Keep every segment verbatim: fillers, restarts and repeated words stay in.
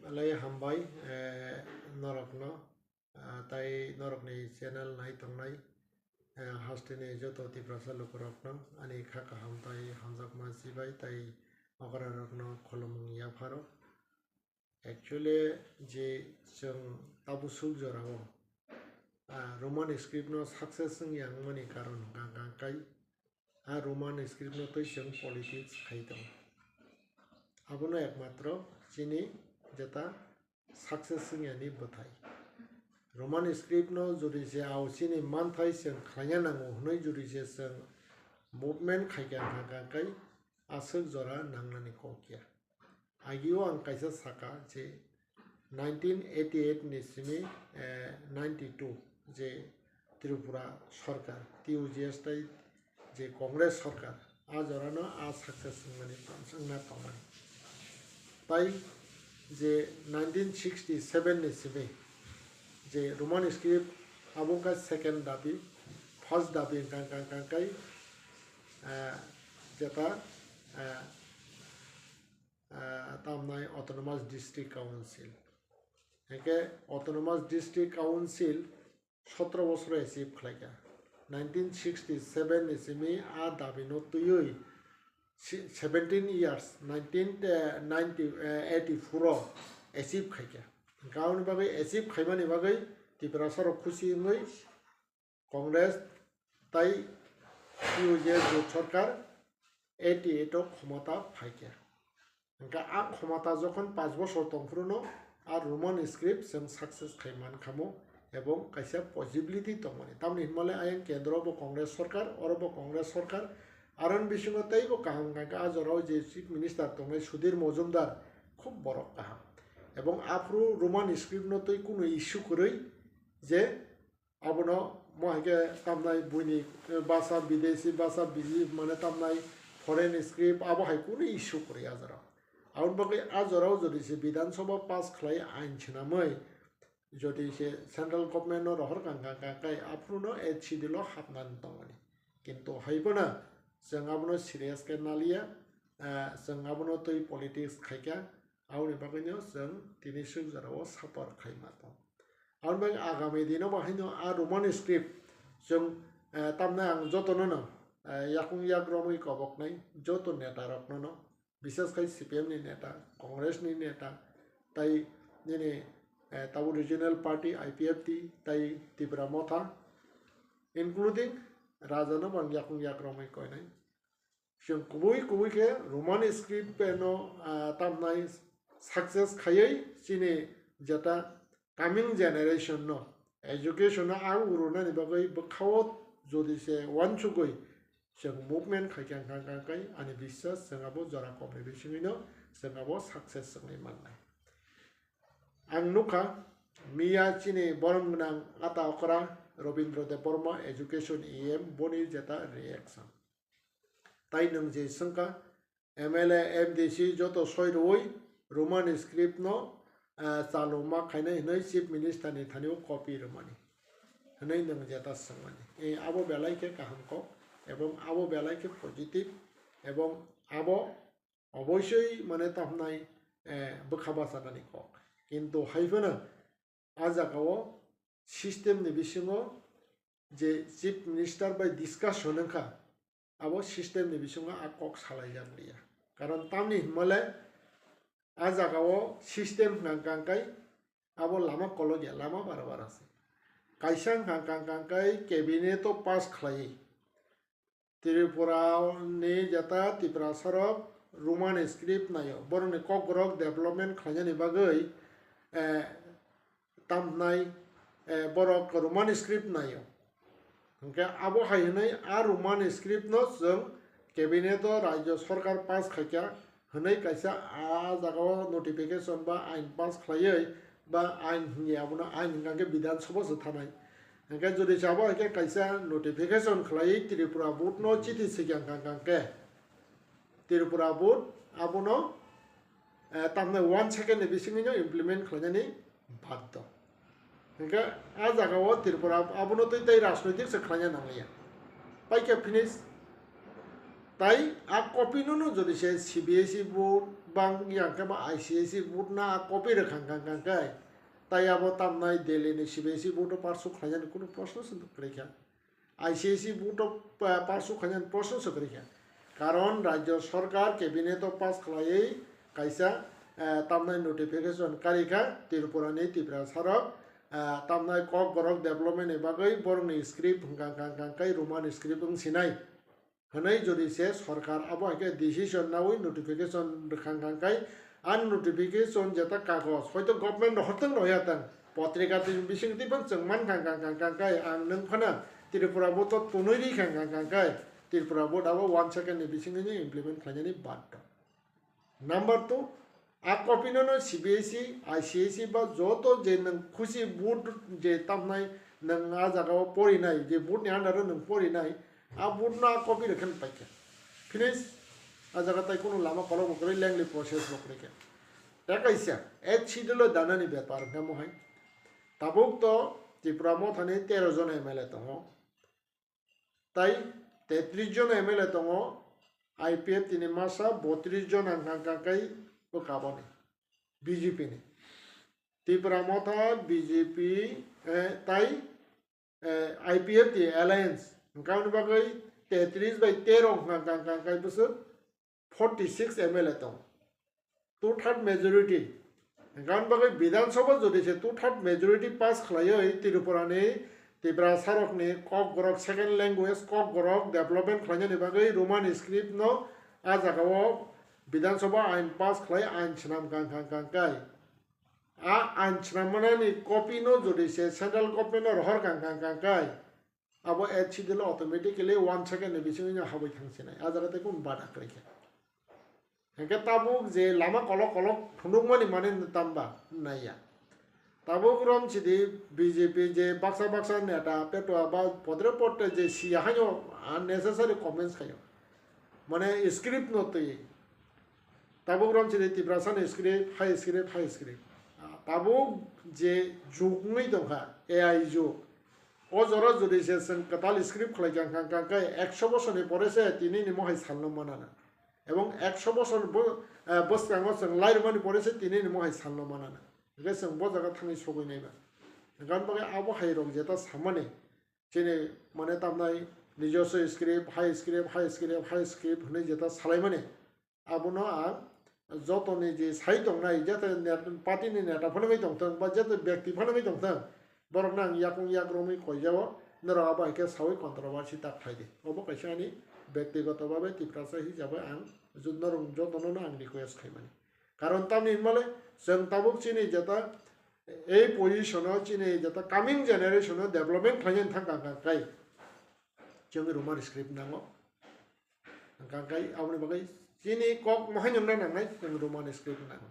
Alai hambai, eh, norokno, ah, tai norokni channel nai tongnai, eh, hasteni joto Tiprasa lukurokno ani kha kaham tai hamjakma chibai tai okrarokno khulumung yapharo. Actually, je chwng tabuk suk jorao, ah, Roman script no success wngya wngmani karon hwnkha hwnkha kai, ah, Roman script no twi chwng politics khai tongo. Abono ekmatro chini jeta success wngya ni bwthai. Roman script no jodi se ao chini manthai chwng khlaina nango hwnwi jodi se chwng movement khaikha hwnkha hwnkha kai aswk jora nangnani kok ya. Agio ang kaisa saka je nineteen eighty-eight ni simi, eh, ninety-two je Tripura sarkar, T U G S tai je Congress sarkar, a jorano a success wngmani, wngna tongmani. Tai je nineteen sixty-seven ni simi je Roman script abo wngkha second dabi, first dabi wngkha, wngkha, wngkha kai, eh, jeta, eh, ah, tamnai Autonomous District Council. Hingke Autonomous District Council sotro bosoro achieve khlaikha. Nineteen sixty-seven ni simi a dabi no twiwi si-, seventeen years, nineteen ninety, eh, eighty-four o achieve khaikha. Hingke aboni bagwi achieve khaimani bagwi Tiprasa rok khusi wngwi Congress tai T U G S jot sarkar eighty-eight o khomota phaikha. Hingkhe a khomota jokhon panch bosor tongphuru no a Roman script chwng success khai mankhamo ebong kaisa possibility tongmani. Tamni hinmale ayang kendro bo Congress sarkar, oro bo Congress sarkar, aroni bisingo teibo kaham hwnkha khe a jorao je Chief Minister tongnai Sudhir Majumdar khub borok kaham. Ebong aphuru Roman script no twi kunu issue kwrwi je Abono mo hai khe tamnai buini, eh, basa, bidesi basa, biji mane tamnai foreign script abo hai kunu issue kwrwi a jorao. Aboni bagwi a jorao jodi se Bidhan Sabha pass khlai ain swnamwi jodi se central government no rohor kang kang kang kai aphuru no eighth schedule o hapnani tongmani. Kintu hai phano chwng abono serious khe naliya, eh, chwng abono twi politics khaikha, aboni bagwino chwng tini swk jorao suffer khaima tong. Aboni bagwi agami dino bo haino a Roman script chwng, eh, tamnai ang jotono no, eh, yakung yak romwi koboknai joto neta rokno no, bises khai C P M ni neta, Congress ni neta, tai nini, eh, tabuk regional party I P F T, tai Tipra Motha, including Raja no bo ang yakung yak romwi koinai. Chwng kubui kubui khe Roman script bai no, ah, tamnai success khaiwi chini jeta coming generation no education no ang rwnani bagwi bwkhao jodi se uansugwi chwng movement khaikha hwnkha hwnkha kai ani biswas chwng abo jora kokni bisingwino chwng abo success wngwi mannai. Ang nukha miya chini borom gwnang ata okra Robindra Debbarma education E M boni jeta reaction. Tai nwng je swngkha, M L A, M D C joto soi rwui Roman script no, ah, chaluma khainai hwnwi Chief Minister ni thani o copy rwmani hwnwi nwng jeta swngmani. Eh, abo belai khe kaham kok, ebong abo belai khe positive, ebong abo oboisoi mane tamhnai, eh, bwkha bachanani kok. Kintu hai phano a jagao system ni bisingo je Chief Minister bai discussion wngkha, abo system ni bisingo a kok salaijak liya. Karon tamni hinmale a jagao system hwnkha hwnkha kai abo lama kolokya, lama bara bara se. Kaisa hwnkha hwnkha kai cabinet o pass khlaiwi Tripura ni jeta Tiprasa rok Roman script naio, borokni kokborok development khlainani bagwi, eh, tamhnai, eh, borok Roman script naio. Hwnkhe abo hai hwnwi a Roman script no chwng cabinet o rajyo sarkar pass khaikha hwnwi kaisa a jagao notification ba ain pass khlaiwi ba ain hwnwi abono ain hwnkha khe Bidhan Sabha se thanai. Hwnkhe jodi se abo hai khe kaisa notification khlaiwi Tripura board no chithi swikha hwnkha khe Tripura board abono, eh, tamni one second ni bisingwino implement khlainani baddo. Hwnkhe a jagao Tripura abono twi tei rajnoitik se khlaina nangliya. Paikhe finish. Tai a copy no no jodi se C B S E board, bang yang khe ba I C S E board no a copy rwkha kha kha khe, tai abo tamnai Delhi ni C B S E board o pass khlainani kunu proshno se kwrwi kha. I C S E board o pa-, pass khlainani proshno se kwrwi kha. Karon rajyo sarkar cabinet o pass khlaiwi kaisa, eh, tamnai notification karwi kha Tripura ni Tiprasa rok, eh, tamnai Kokborok development ni bagwi borokni script hwnkha kha kha khe Roman script wng sinai. Hwnwi jodi se sorkar abo hai khe decision naui notification rwkha kha khe, a notification jeta kagoj hoito government rohor tong roya tong, potrika twi bising twi bang chwng man kha kha kha kha khe ang nwng phano Tripura bo to tunui ri kha kha kha khe Tripura bo dabo one second ni bisingtwi implement khlainani baddo. Number two, a copy no no C B S E, I C S E ba joto je nwng khusi board je tamnai nwng a jaga o porinai, je board ni under o nwng porinai, a board no a copy rwkhe paikha. Finish. A jaga tai kunu lama kolok bo kwrwi lengli process bo kwrwi kha. Tei kaisa, eighth schedule o danani bepar hwnkhe mo hai. Tabuk to Tipra Motha ni tero jon M L A tongo. Tai tetris jon M L A tongo, I P F T ni masa botris jon ang kha kha khe bwkha boni B J P ni. Tipra Motha, B J P, eh, tai, eh, I P F T Alliance. Hwnkha hwnwi bagwi tetris bai tero hwnkha kha kha khe bwswk forty six M L A tong. Two third majority. Hwnkha hwnwi bagwi Bidhan Sabha jodi se two third majority pass khlaiwi Tripura ni Tiprasa rokni Kokborok second language, Kokborok development khlainani bagwi Roman script no a jaga o Bidhan Sabha ain pass khlai ain swnam kha kha kha khe. A ain swnam manani copy no jodi se central government no rohor kha kha kha khe. Abo eighth schedule o automatically one second ni bisingo habwi thang sinai. A jaga tei kunu bada kwrwi kha. Hwnkhe tabuk je lama kolok kolok phunukmani mane tamba naiya. Tabuk rom sidi B J P je baksa baksa neta petua ba podre podre je siya haino unnecessary comments khayo. Mane script no twi. Tabuk rom sidi Tiprasa ni script, hai script, hai script. Tabuk je jug wngwi tongkha, A I jug. O jora jodi se chwng kwtal script khlai kha kha kha khe ekso bosorni pore se tini ni mohai salno manana. Ebong ekso bosor bo, eh, bwskango chwng lairwmani pore se tini ni mohai salno manana. Hwnkhe chwng bo jaga thangwi sogwi naiba. Hwnkhe bagwi abo hai rok jeta samani chini mane tamnai nijoswo script, hai script, hai script, hai script hwnwi jeta salaimani. Abono ang jotoni je sai tongnai, jete net-, party ni neta phano wngwi tongthung, ba jete byakti phano wngwi tongthung, borokno ang yakung yak romwi koijao, norok abo hai khe saui controversy ta khlai di. Obo kaisa ani byaktigoto babe Tiprasa hisabe ang jo-, norok jotono no ang request khaimani. Karon tamni hinmale chwng tabuk chini jeta ei position o chini jeta coming generation o development khlainani thang kha kha khe chwng Roman script nango. Hwnkha khe aboni bagwi chini kok mohai nungna nangnai, chwng Roman script nango.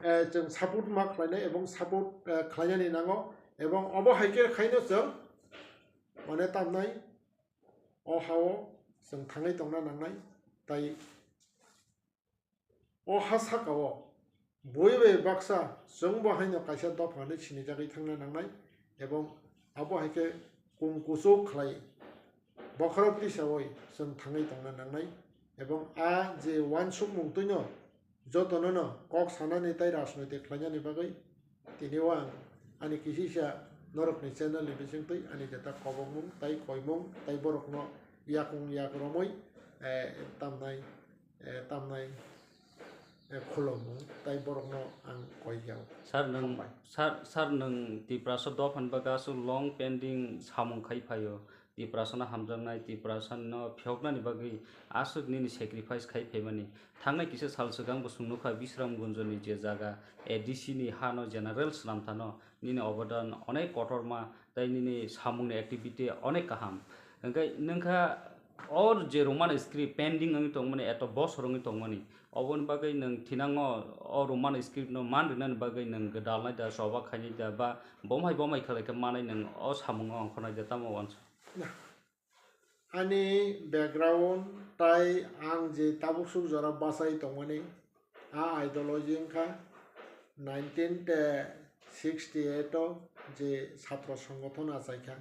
Eh, chwng support ma khlainai ebong support, eh, khlainani nango, ebong obo hai khe khaino chwng mane tamnai o ha-o chwng thangwi tongna nangnai, tai o ha saka-o bui bai baksa chwngbo haino kaisa dopha hwnwi sinijagwi thangna nangnai, ebong abo hai khe kum kuchuk khlai bokhorok tisaui chwng thangwi tongna nangnai, ebong a je uansukmung twino jotono no kok sanani tei rajnoitik khlainani bagwi tini o ang ani kisisa norokni channel ni bisingtwi ani jeta kobokmung tei koimung tei borokno yakung yak romwi, eh, tamnai, eh, tamnai, eh, khulumung tei borokno ang koi yao. Sir, nwng, hambai. Sir, sir, nwng Tiprasa dophani bagwi aswk long pending samung khai phaio. Tiprasano hamjaknai, Tiprasano phiyoknani bagwi aswk nini sacrifice khai phaimani. Thangnai kisa sal swkang bo chwng nukha Bisramgunjoni je jaga A D C ni hano general swnamthano nini obodan onek kotorma tei nini samungni activity onek kaham. Hwnkhe nwngkha o je Roman script pending wngwi tongmani, eto bosor wngwi tongmani, oboni bagwi nwng thinango o Roman script no man rinani bagwi nwng gwdalnai da, choba khainai da, ba bomhai bomhai khlai khe manai nwng o samungo ongkhornai da, tamo uansuk? Na. Ani background tai ang je tabuk suk jora bachai tongmani, a ideology wngkha nineteen sixty eight o je chhatro songgothon achaikha.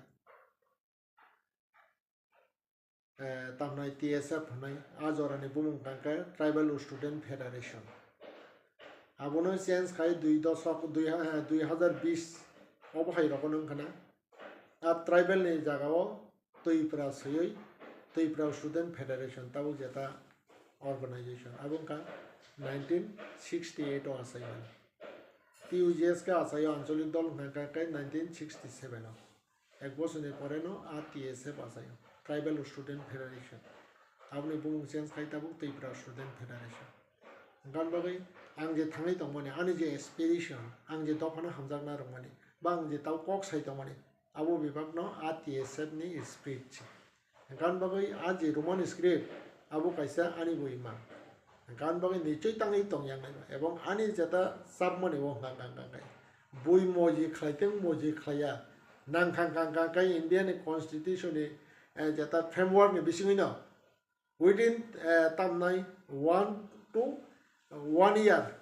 eh, tamnai T S F hwnwi, a jorani bumung tangkha Tribal Student Federation. Abono change khai dui dosok, dui ha-, dui hazar bis obo hai rogo wngkha na. A tribal ni jagao Twipra swiwi Twipra Student Federation tabuk jeta organization. Abo wngkha nineteen sixty eight o achaimani. T U J S khe achaio ancholik dol wngkha khe nineteen sixty seven o. Ek bochorni pore no a T S F achaio, Tribal Student Federation. Aboni bumung change khai tabuk Twipra Student Federation. Gan bagwi ang je thangwi tongmani, ani je aspiration, ang je dophano hamjakna rwmani, ba ang je tau kok sai tongmani, abo bebakno a T S F ni spirit se. Gan bagwi a je Roman script, abo kaisa ani bo imang. Gan bagwi nichoi tangwi tongya nai ba, ebong ani jeta chapmani o hwnka hwnka hwnka hwnka. Bui moji khlai teng moji khlaiya. Nang kha hwnka hwnka hwnka India ni constitution ni, eh, jeta framework ni bisingwi no within, eh, tamnai one to one year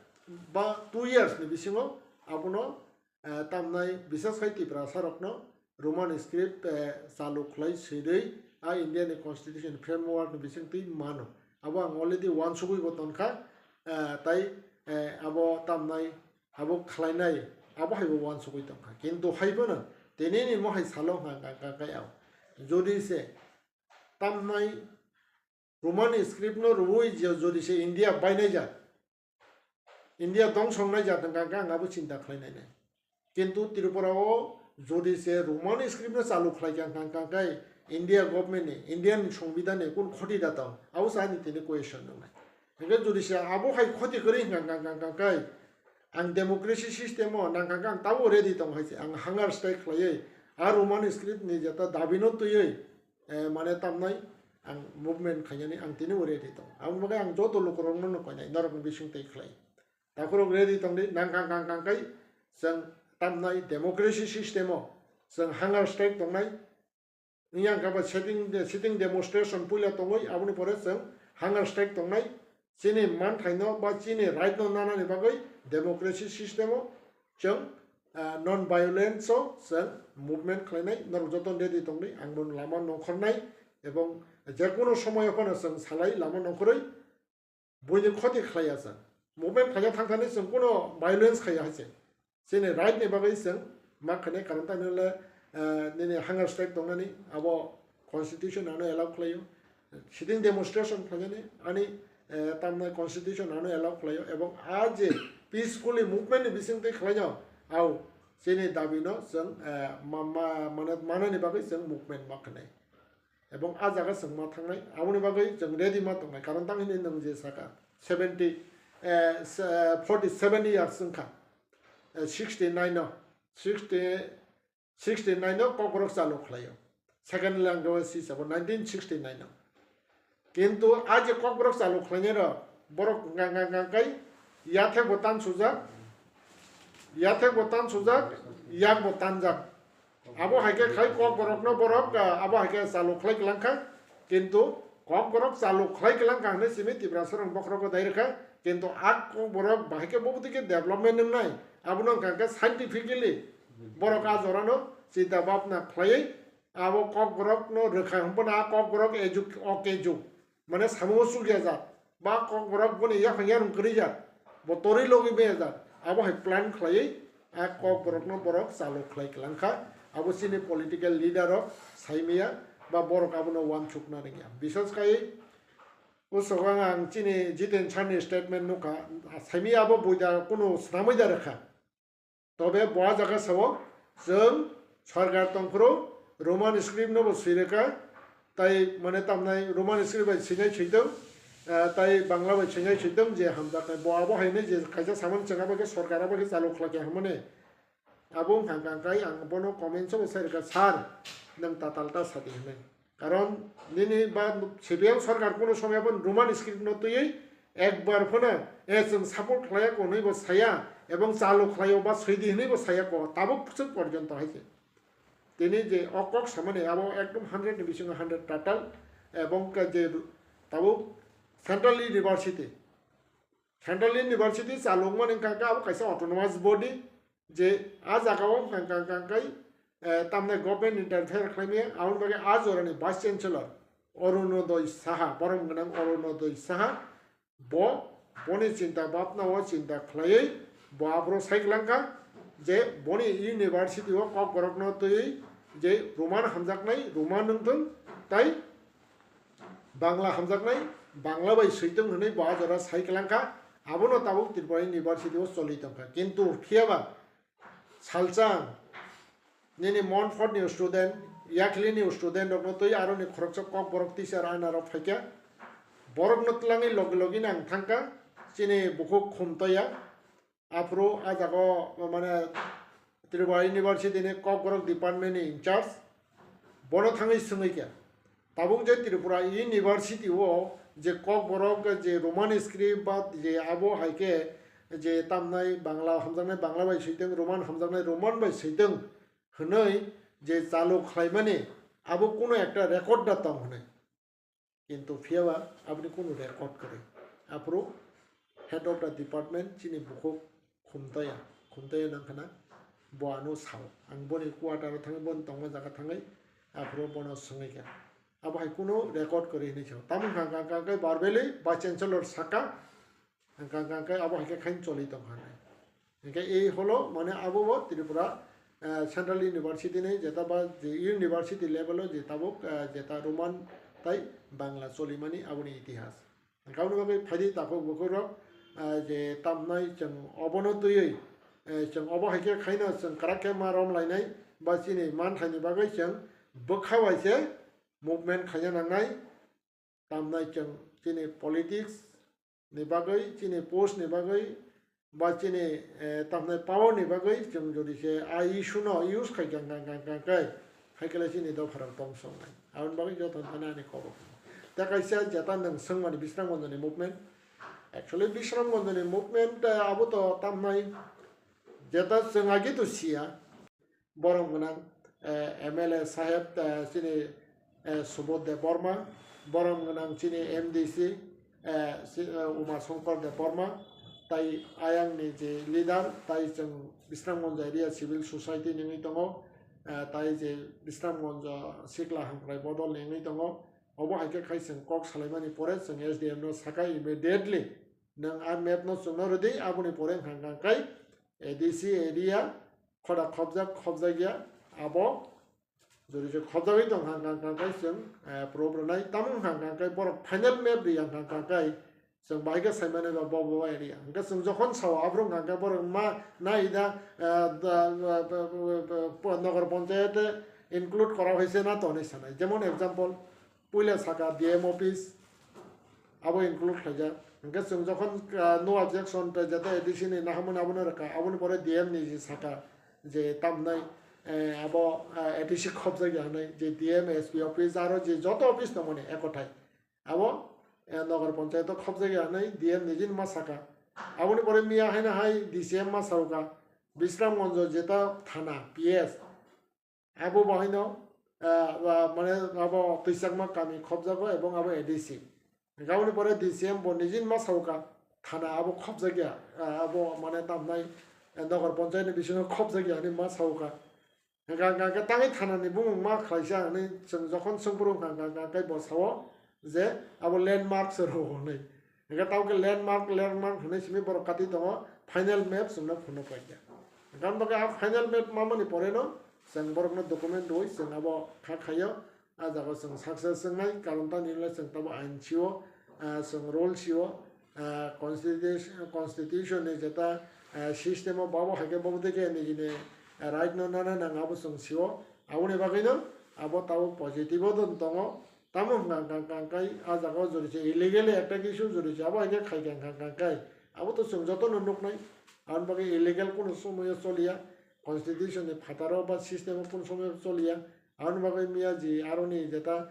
ba two years ni bisingo abono, eh, tamnai bisas khai Tiprasa rokno Roman script, eh, chalu khlai sirwi a India ni constitution framework ni bisingtwi mano. Abo ang already uansugwi bo tongkha, eh, tai, eh, abo tamnai abo khlainai abo hai bo uansugwi tongkha. Kintu hai phano tini ni mohai salo hwnka hwnka hwnka khe ao. Jodi se tamnai Roman script no rwui je jodi se India bainai jat, India dongsong nai jat hwnka hwnka ang abo chinta khlai nai nai. Kintu Tripura o jodi se Roman script no chalu khlai kha hwnka hwnka khe India government ni, Indian songbidan ni kun khoti da tong, abo se ani tini question nang nai. Hwnkhe jodi se abo hai khoti kwrwi hwnka hwnka hwnka khe ang democracy system o nang hwnka hwnka ang tabuk ready tong hai se ang hunger strike khlaiwi a Roman script ni jeta dabi no twiwi eh, mane tamnai ang movement khainani ang tini bo ready tong. Aboni bagwi ang joto lukurokno no koinai norokni bising twi khlai. Takhurok ready tong di, nang kang kang kang kai chwng tamnai democracy system o chwng hunger strike tongnai. Wngya wngkha ba sitting, sitting demonstration puila tongwi aboni pore chwng hunger strike tongnai. Chini manthaino ba chini right no nanani bagwi democracy system o chwng, ah, non violence o chwng movement khlainai, norok joto ready tongdi, ang bono lama nongkhornai, ebong jekunu somoyo phano chwng salai lama nongkhorwi buini khoti khlaiya chwng. Movement khlaiya thangthani chwng kuno violence khaiya hai se. Chini right ni bagwi chwng ma khainai karon tamo le, eh, nini hunger strike tongnani abo constitution ano allow khlaio. Sitting demonstration khlainani ani, eh, tamnai constitution ano allow khlaio. Ebong a je peacefully movement ni bising twi khlaino, au chini dabi no chwng, eh, ma, ma, mane, manani bagwi chwng movement ma khainai. Ebong a jaga chwng ma thangnai, aboni bagwi chwng ready ma tongnai, karon tang hwnwi nwng je saka seventy, eh, se-, forty seven years wngkha, eh, sixty nine no, sixty, sixty nine no Kokborok chalu khlaio, second language hisabo nineteen sixty nine no. Kintu a je Kokborok chalu khlainai rok, borok hwnka hwnka hwnka kai yathek bo tan sujak, yathek bo tan sujak, yak bo tanjak. Abo hai khe khai Kokborokno borok, ah, abo hai khe chalu khlai kwlang kha, kintu Kokborok chalu khlai kwlang kha hwnwi simi Tiprasa rok bokhorogo dai rwkha, kintu a Kokborok bahai khe bo bwtwi khe development wngnai, abono wngkha khe scientifically borok a jorano chinta bhabna khlaiwi abo Kokborokno rwkha, hwnphano a Kokborok ejuk-, ok ejuk. Mane samung o chukya jak, ba Kokborok boni yaphang yarung kwrwi jak, bo torwi logwi maya jak, abo hai plan khlaiwi a Kokborokno borok chalu khlai kwlang kha. Abo chini political leader rok sai maya ba borok abono uansukna rwngya. Bisas khai usok ang, ang chini Jiten sir ni statement nukha, sai maya abo buida kunu swnamwi da rwkha. Tobe bo a jaga sao, chwng sarkar tongphuru Roman script no bo swi rwkha, tai mane tamnai Roman script bai swinai switwng, eh, tai Bangla bai swinai switwng je hamjaknai. Bo abo hai hinwi je kaisa samani chwng abo khe sarkar abo khe chalu khlai kha hwnmani. Abo wngkha hwnka hwnkhe ang bono comments o bo sai rwkha, "Sir, nwng tatal ta sadi," hwnwi. Karon nini ba C P M sarkar kuno somoi bo Roman script no twiwi ekbar phano, eh, chwng support khlaiya ko hwnwi bo saya, ebong chalu khlaio ba swidi hwnwi bo saya ko, tabuk swk porjonto hai se. Tini je o kok samani abo ekdom hundred ni bisingo hundred total, ebong khe je tabuk Central University, Central University chalokmani wngkha khe abo kaisa autonomous body, je a jaga o wngkha, wngkha, wngkha khe, eh, tamni government interfere khlaimaya, aboni bagwi a jorani vice chancellor, Arunodoi Saha, borom gwnang Arunodoi Saha, bo boni chinta bhabna o chinta khlaiwi bo aphuru sai kwlangkha je boni university o Kokborokno twiwi je Roman hamjaknai Roman wngthung, tai Bangla hamjaknai Bangla bai switwng hwnwi bo a jora sai kwlangkha. Abono tabuk Tripura University o choli tongkha, kintu phiyaba salsa nini Montfort ni student, Yakhli ni student rokno twi aroni khoroksa Kokborok teacher ana rok phaikha. Borokno twlangwi logi logi no ang thangkha, chini bukhuk Khumtoya. Aphuru a jaga o, mane, Tripura University ni Kokborok department ni in charge, bono thangwi swngwi kha. Tabuk je Tripura University o je Kokborok je Roman script ba je abo hai khe je tamnai Bangla hamjaknai Bangla bai switwng, Roman hamjaknai Roman bai switwng hwnwi je chalu khlaimani, abo kuno ekta record da tong hwnwi. Kintu phiyaba aboni kuno record kwrwi. Aphuru head of the department chini bukhuk Khumtoya, Khumtoya nang khna bo ano sao. Ang boni quarter o thangwi, boni tongma jaga thangwi, aphuru bono swngwi kha. Abo hai kuno record kwrwi hinwi sao. Tamo hwnkha hwnkha hwnkha khe verbally vice chancellor saka, hwnkha hwnkha khe abo hai khe khain choli tongkha hinwi. Hwnkhe ei holo mane abo bo Tripura, eh, Central University ni jeta ba je university level o je tabuk, eh, jeta Roman tai Bangla cholimani aboni itihas. Hwnkhe aboni bagwi phaidi takhuk bukhuk rok, eh, je tamnai chwng obono twiwi, eh, chwng obo hai khe khaino chwng kwrak khe ma rom lainai ba chini manthaini bagwi chwng bwkha bai se movement khaina nangnai. Tamnai chwng chini politics ni bagwi, chini post ni bagwi, ba chini, eh, tamnai power ni bagwi chwng jodi se a issue no use khai kha, kha, kha, kha, kha, hai khe le chini dopha rok tong song nai. Aboni bagwi joto no thani ani kok rok. Tei kaisa jeta nwng swngmani Bishramganj ni movement. Actually, Bishramganj ni movement, eh, abo to tamnai jeta chwng agi to siya. Borom gwnang, eh, M L A saheb, eh, chini, eh, Subodh Debbarma, borom gwnang chini M D C, eh, si-, eh, Uma Shankar Debbarma, tai ayang ni je leader, tai chwng Bishramganj area civil society ni wngwi tongo, eh, tai je Bishramganj sikla hamkrai bodol ni wngwi tongo. Obo hai khe khai chwng kok salaimani pore chwng S D M no saka immediately nwng a map no chwngno rwdi, aboni pore hwnkha hwnkha khai A D C area khoda khobjak khobjak ya, abo jodi se khobjagwi tong hwnkha hwnkha khai chwng, eh, proof rwnai. Tamo hwnkha hwnkha khai borok final map ri ya hwnkha hwnkha khai chwng bahai khe saimani ba bo bo area. Hwnkhe chwng jokhon sao aphuru hwnkha hwnkha borok ma nai da, eh, da, eh, po-, Nagar Panchayat include kora hoise na to hinwi sanai. Jemon example, puila saka D M office, abo include khlaijak. Hwnkhe chwng jokhon, ah, no objection tei jeta A D C ni naharmani abono rwkha, aboni pore D M ni je saka je tamnai, eh, abo, ah, A D C khobjak ya hwnwi, je D M, S P office, aro je joto office tongmani ekothai. Abo, eh, Nagar Panchayat o khobjak ya hwnwi D M nijini ma saka. Aboni pore miya haino hai D C M ma saukha, Bishramganj jeta thana, P S, abo bo haino, ah, ah, mane abo twichakma kami khobjago ebong abo A D C. Hwnkhe aboni pore D C M bo nijini ma saukha, thana abo khobjakya, ah, abo mane tamnai, eh, Nagar Panchayat ni bisingo khobjakya hinwi ma saukha. Hwnkha hwnkha khe tangwi thana ni bumung ma khlaisa hinwi chwng jokhon swngphuru hwnkha hwnkha hwnkha khe bo sao je abo landmark se rw hinwi. Hwnkhe tabuk khe landmark, landmark hinwi simi borok kati tongo, final map chwngno phunuk paikha. Hwnkhe aboni bagwi a final map mamani poreno chwng borokno document rwui chwng abo kha khaio, a jaga chwng success wngnai, karon tamni hwnle chwng tamo ain sio, ah, chwng rule sio, ah, constitution, constitution ni jeta, ah, system o babo hai khe bobo tei khe nijini right no nana nang abo chwng sio, aboni bagwino abo tabuk positive o don tongo. Tamo hwnkha hwnkha hwnkha hwnkha khe a jaga o jodi se illegally attack issue jodi se abo hai khe khai kha hwnkha hwnkha hwnkha khe abo to chwng jotono nuknai. Aboni bagwi illegal kunu somoyo choliya, constitution ni phataro ba system o kunu somoyo choliya. Aboni bagwi miya ji aroni jeta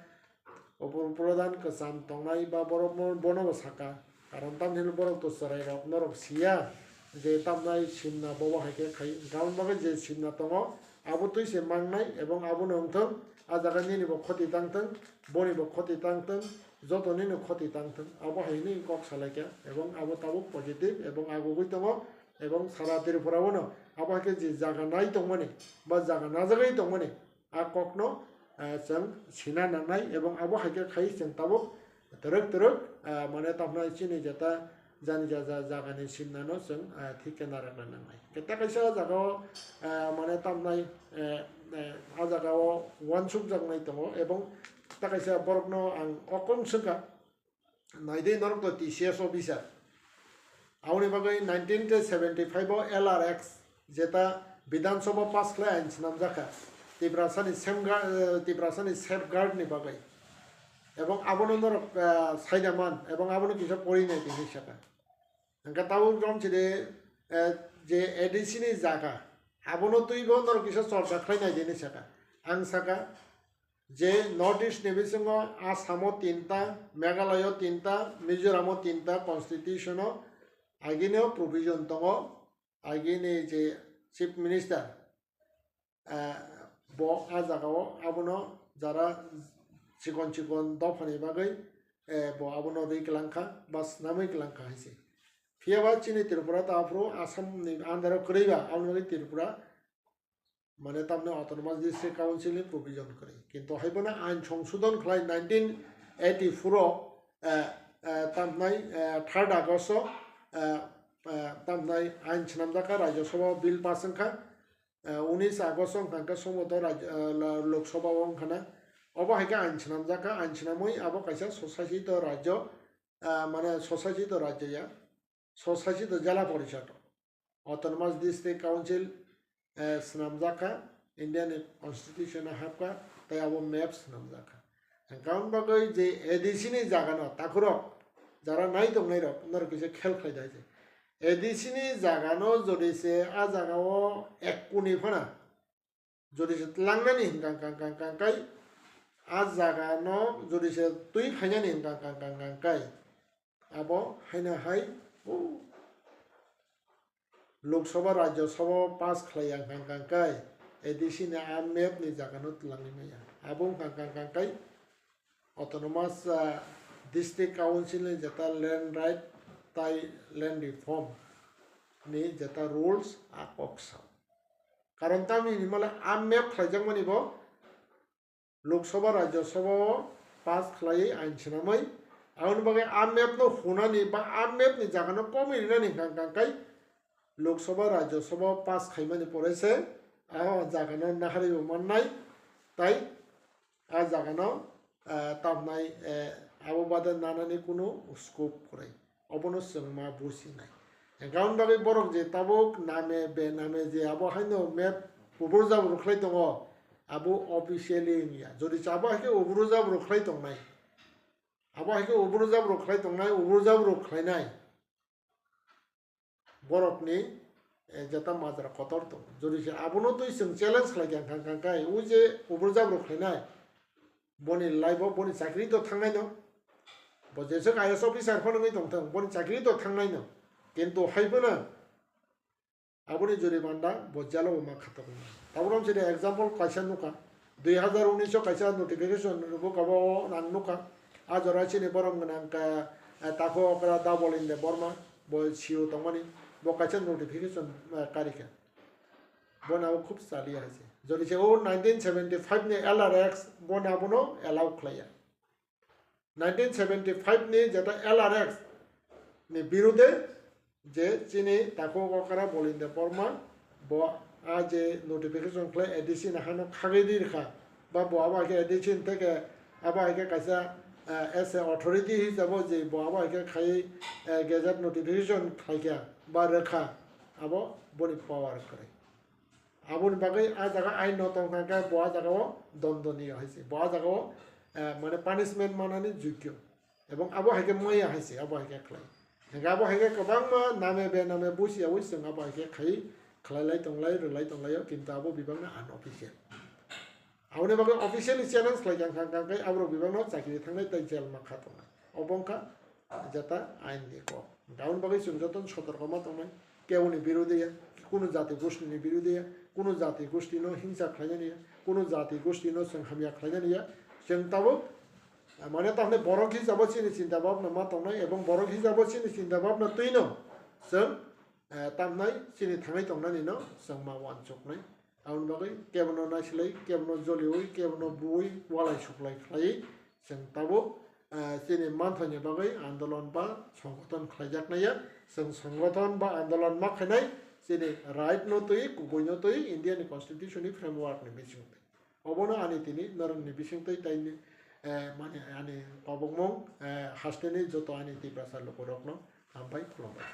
upo-, prodhan kwcham tongnai ba borok mo-, bono bo saka. Karon tamni hwnwi borok to chwrairok norok siya je tamnai simna bobo hai khe khai. Hwnkha aboni bagwi je simna tongo, abo twi se mangnai ebong abono wngthung, a jaga nini bo khoti tangthung, boni bo khoti tangthung, joto nini khoti tangthung, abo hai hinwi kok salaikha ebong abo tabuk positive ebong agugwi tongo ebong sara Tripura o no abo hai khe je jaga nai tongmani ba jaga najagwi tongmani a kokno ah, chwng sina nangnai, ebong abo hai khe khai chwng tabuk twrwk twrwk, ah, mane tamo chini jeta jani ja ja jagani simnano chwng, ah, thik khe narwkna nangnai. Khe ta kaisa jagao, ah, mane tamnai, eh, eh, a jagao uansukjaknai tongo, ebong ta kaisa borokno ang o kong swngkha, naidi norok to T C S officer. Aboni bagwi nineteen seventy five o L R X jeta Bidhan Sabha pass khlai ain swnamjakha. Tiprasani safeguard, eh, Tiprasani safeguard ni bagwi. Ebong abono norok, eh, saida man, ebong abono kisa pori nai hinwi saka. Hingkhe tabuk romchide, eh, je A D C ni jaga, abono twibo norok kisa chorcha khlai nai hinwi saka. Ang saka, je North East ni bisingo Assam o tinta, Meghalaya o tinta, Mizoram o tinta constitution o agini o provision tongo, agini je Chief Minister, eh, bo a jagao abono jara chikon chikon dophani bagwi, eh, bo abono rwi kwlangkha ba swnamwi kwlangkha hai se. Phiyaba chini Tripura ta aphuru Assam ni under o kwrwi ba, aboni bagwi Tripura mane tamni Autonomous District Council ni provision kwrwi. Kintu haiphano ain songsodhon khlai nineteen eighty-four o, eh, eh, tamnai, eh, third August o, eh, eh, tamnai ain swnamjakha, Rajya Sabha o bill pass wngkha. Eh, unis August o wngkha khe somboto Raj-, eh, la-, Lok Sabha o wngkha na. Obo hai khe ain swnamjakha, ain swnamwi abo kaisa swsasito rajyo, eh, mane swsasito rajyo ya, swsasito jela porishad. Autonomous District Council, eh, swnamjak kha, India ni Constitution o hap kha, tei abo map swnamjak kha. Hwnkhe aboni bagwi je A D C ni jaga no takhurok jara nai tongnai rok norok kisa khel khlai di hai se. A D C ni jaga no jodi se a jaga o ek kuni phano jodi se tlangnani hwnkha kang kang kang kai, a jaga no jodi se twi phainani hwnkha kang kang kang kai, abo haino hai, o, Lok Sabha, Rajya Sabha pass khlai ya hwnkha kang kai, A D C ni a map ni jaga no twlangwi maya. Abo hwnkha kang kang kai, Autonomous, ah, District Council ni jeta land right tai land reform ni jeta rules a kok sao. Karon tamni hinmale a map khlaijakmani bo Lok Sabha, Rajya Sabha o pass khlaiwi ain swnamwi, aboni bagwi a map no hunani ba a map ni jaga no komwi rinani hwnkha kang kai Lok Sabha, Rajya Sabha o pass khaimani pore se a jaga no naharwi bo mannai, tai a jaga no, eh, tamnai, eh, abo bade nanani kunu scope kwrwi. Obono chwng ma businai. Hwnkhe aboni bagwi borok je tabuk name be name je abo haino map ubur jabur khlai tongo, abo officially wngya. Jodi se abo hai khe ubur jabur khlai tongnai, abo hai khe ubur jabur khlai tongnai, ubur jabur khlainai. Borokni, eh, jeta majra kotor tongo. Jodi se abono twi chwng challenge khlai kha, kha, kha, kha, o je ubur jabru khlainai, boni life o boni chakri to thangnai no. Bo jeswk I A S officer phano wngwi tongthung, boni chakri to thangnai no. Kintu hai phano aboni jurimanda bo jalo bo ma khatok nai. Tabuk romchini example kaisa nukha. Dui hazar unis o kaisa notification rwbwk abo ang nukha. A jora chini borom gwnang ka, eh, Takhuk Okra Dabolin Debbarma, bo C E O tongmani, bo kaisa notification, eh, karikha. Boni abo khub chaliya hai se. Jodi se o nineteen seventy five ni L R X boni abono allow khlaiya. Nineteen seventy five ni jeta L R X ni birude je chini Takhuk Okra Bolin Debbarma bo a je notification khlai A D C ni hano khagwi di rwkha, ba bo abo hai khe A D C ni theke abo hai khe kaisa, eh, as a authority hisabo je bo abo hai khe khai, eh, gazette notification khlaikha ba rwkha, abo boni power kwrwi. Aboni bagwi a jaga ain no tong kha khe bo a jaga o dondoniyo hai se. Bo a jaga o, eh, mane punishment manani jogyo. Ebong abo hai khe maya hai se, abo hai khe khlai. Hingkhe abo hai khe kwbangma name be name busi yaui chwng abo hai khe khai, khlai lai tong lai, rw lai tong lai o, kintu abo bibak no unofficial. Aboni bagwi officially challenge khlai kha kha kha khe aborok bibak no chakri thangnai tei jail ma kha tongnai. Obo wngkha jeta ain ni kok. Aboni bagwi chwng joto no sotorko ma tongnai. Keboni birodhi ya, kunu jati gosti ni birodhi ya, kunu jati gosti no hingsa khlainani ya, kunu jati gosti no chwng hamya khlainani ya. Chwng tabuk, ah, mane tamni borok hisabo chini chinta bhabna ma tongnai, ebong borok hisabo chini chinta bhabna twi no chwng, eh, tamnai chini thangwi tongnani no chwng ma uansuknai. Aboni bagwi kebono naisilai, kebono joliui, kebono buui, walai suklai khlaiwi chwng tabuk, eh, chini manthaini bagwi andolon ba songgothon khlaijaknai ya. Chwng songgothon ba andolon ma khainai chini right no twi, kubui no twi India ni constitution ni framework ni bisingtwi. Obono ani tini norokni bisingtwi tei ni, eh, mani ani kobokmung, eh, hasteni joto ani Tiprasa lukurokno hambai khulumbai.